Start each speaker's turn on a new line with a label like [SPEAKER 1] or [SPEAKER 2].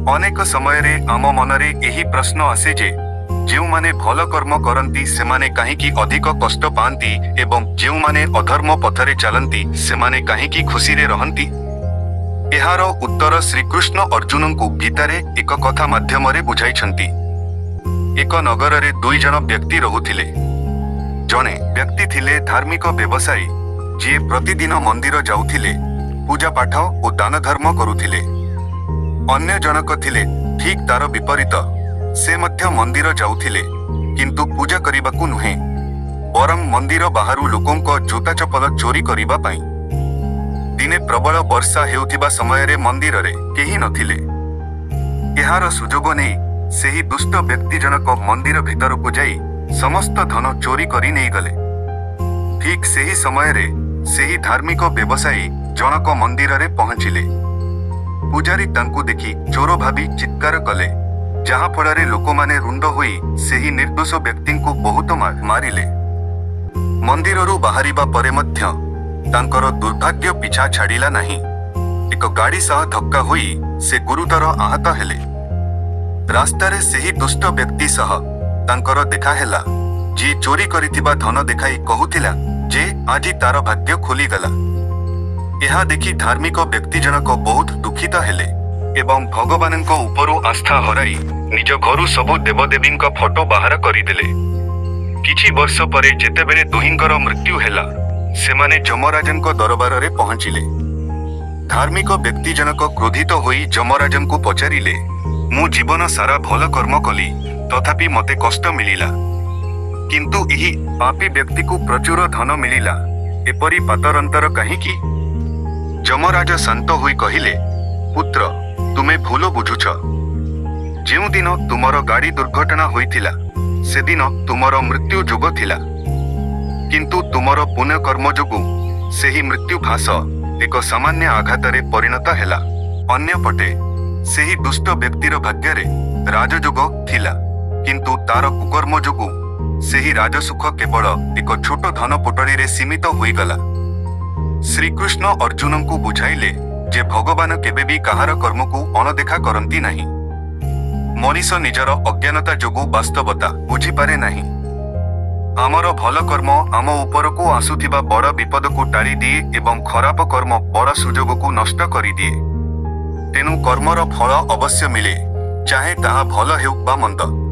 [SPEAKER 1] ଅନେକ ସମୟରେ ଆମ ମନରେ ଏହି ପ୍ରଶ୍ନ ଆସେ ଯେ ଯେଉଁମାନେ ଭଲ କର୍ମ କରନ୍ତି, ସେମାନେ କାହିଁକି ଅଧିକ କଷ୍ଟ ପାଆନ୍ତି ଏବଂ ଯେଉଁମାନେ ଅଧର୍ମ ପଥରେ ଚାଲନ୍ତି, ସେମାନେ କାହିଁକି ଖୁସିରେ ରହନ୍ତି? ଏହାର ଉତ୍ତର ଶ୍ରୀକୃଷ୍ଣ ଅର୍ଜୁନଙ୍କୁ ଗୀତାରେ ଏକ କଥା ମାଧ୍ୟମରେ ବୁଝାଇଛନ୍ତି। ଏକ ନଗରରେ ଦୁଇ ଜଣ ବ୍ୟକ୍ତି ରହୁଥିଲେ। ଜଣେ ବ୍ୟକ୍ତି ଥିଲେ ଧାର୍ମିକ ବ୍ୟବସାୟୀ, ଯିଏ ପ୍ରତିଦିନ ମନ୍ଦିର ଯାଉଥିଲେ, ପୂଜା ପାଠ ଓ ଦାନ ଧର୍ମ କରୁଥିଲେ। ଅନ୍ୟ ଜଣକ ଥିଲେ ଠିକ୍ ତାର ବିପରୀତ। ସେ ମଧ୍ୟ ମନ୍ଦିର ଯାଉଥିଲେ, କିନ୍ତୁ ପୂଜା କରିବାକୁ ନୁହେଁ, ବରଂ ମନ୍ଦିର ବାହାରୁ ଲୋକଙ୍କ ଜୋତା ଚପଲ ଚୋରି କରିବା ପାଇଁ। ଦିନେ ପ୍ରବଳ ବର୍ଷା ହେଉଥିବା ସମୟରେ ମନ୍ଦିରରେ କେହି ନଥିଲେ। ଏହାର ସୁଯୋଗ ନେଇ ସେହି ଦୁଷ୍ଟ ବ୍ୟକ୍ତି ଜଣକ ମନ୍ଦିର ଭିତରକୁ ଯାଇ ସମସ୍ତ ଧନ ଚୋରି କରି ନେଇଗଲେ। ଠିକ୍ ସେହି ସମୟରେ ସେହି ଧାର୍ମିକ ବ୍ୟବସାୟୀ ଜଣକ ମନ୍ଦିରରେ ପହଞ୍ଚିଲେ। ପୂଜାରୀ ତାଙ୍କୁ ଦେଖି ଚୋର ଭାବି ଚିତ୍କାର କଲେ, ଯାହାଫଳରେ ଲୋକମାନେ ରୁଣ୍ଡ ହୋଇ ସେହି ନିର୍ଦ୍ଦୋଷ ବ୍ୟକ୍ତିଙ୍କୁ ବହୁତ ମାରିଲେ। ମନ୍ଦିରରୁ ବାହାରିବା ପରେ ମଧ୍ୟ ତାଙ୍କର ଦୁର୍ଭାଗ୍ୟ ପିଛା ଛାଡ଼ିଲା ନାହିଁ। ଏକ ଗାଡ଼ି ସହ ଧକ୍କା ହୋଇ ସେ ଗୁରୁତର ଆହତ ହେଲେ। ରାସ୍ତାରେ ସେହି ଦୁଷ୍ଟ ବ୍ୟକ୍ତି ସହ ତାଙ୍କର ଦେଖା ହେଲା, ଯିଏ ଚୋରି କରିଥିବା ଧନ ଦେଖାଇ କହୁଥିଲା ଯେ ଆଜି ତାର ଭାଗ୍ୟ ଖୋଲିଗଲା। ଏହା ଦେଖି ଧାର୍ମିକ ବ୍ୟକ୍ତି ଜଣକ ବହୁତ ଦୁଃଖିତ ହେଲେ ଏବଂ ଭଗବାନଙ୍କ ଉପରୁ ଆସ୍ଥା ହରାଇ ନିଜ ଘରୁ ସବୁ ଦେବଦେବୀଙ୍କ ଫଟୋ ବାହାର କରିଦେଲେ। କିଛି ବର୍ଷ ପରେ ଯେତେବେଳେ ଦୁହିଁଙ୍କର ମୃତ୍ୟୁ ହେଲା, ସେମାନେ ଯମରାଜଙ୍କ ଦରବାରରେ ପହଞ୍ଚିଲେ। ଧାର୍ମିକ ବ୍ୟକ୍ତି ଜଣକ କ୍ରୋଧିତ ହୋଇ ଯମରାଜଙ୍କୁ ପଚାରିଲେ, "ମୁଁ ଜୀବନ ସାରା ଭଲ କର୍ମ କଲି, ତଥାପି ମତେ କଷ୍ଟ ମିଳିଲା। କିନ୍ତୁ ଏହି ପାପୀ ବ୍ୟକ୍ତିକୁ ପ୍ରଚୁର ଧନ ମିଳିଲା। ଏପରି ପାତରଅନ୍ତର କାହିଁକି?" ଯମରାଜ ଶାନ୍ତ ହୋଇ କହିଲେ, "ପୁତ୍ର, ତୁମେ ଭୁଲ ବୁଝୁଛ। ଯେଉଁଦିନ ତୁମର ଗାଡ଼ି ଦୁର୍ଘଟଣା ହୋଇଥିଲା, ସେଦିନ ତୁମର ମୃତ୍ୟୁ ଯୋଗ ଥିଲା। କିନ୍ତୁ ତୁମର ପୁଣ୍ୟକର୍ମ ଯୋଗୁଁ ସେହି ମୃତ୍ୟୁ ଫାଶ ଏକ ସାମାନ୍ୟ ଆଘାତରେ ପରିଣତ ହେଲା। ଅନ୍ୟପଟେ ସେହି ଦୁଷ୍ଟ ବ୍ୟକ୍ତିର ଭାଗ୍ୟରେ ରାଜଯୋଗ ଥିଲା, କିନ୍ତୁ ତାର କୁକର୍ମ ଯୋଗୁଁ ସେହି ରାଜସୁଖ କେବଳ ଏକ ଛୋଟ ଧନ ପୋଟଳିରେ ସୀମିତ ହୋଇଗଲା।" ଶ୍ରୀକୃଷ୍ଣ ଅର୍ଜୁନଙ୍କୁ ବୁଝାଇଲେ ଯେ ଭଗବାନ କେବେ ବି କାହାର କର୍ମକୁ ଅଣଦେଖା କରନ୍ତି ନାହିଁ। ମଣିଷ ନିଜର ଅଜ୍ଞାନତା ଯୋଗୁଁ ବାସ୍ତବତା ବୁଝିପାରେ ନାହିଁ। ଆମର ଭଲ କର୍ମ ଆମ ଉପରକୁ ଆସୁଥିବା ବଡ଼ ବିପଦକୁ ଟାଳି ଦିଏ ଏବଂ ଖରାପ କର୍ମ ବଡ଼ ସୁଯୋଗକୁ ନଷ୍ଟ କରିଦିଏ। ତେଣୁ କର୍ମର ଫଳ ଅବଶ୍ୟ ମିଳେ, ଚାହେ ତାହା ଭଲ ହେଉ ବା ମନ୍ଦ।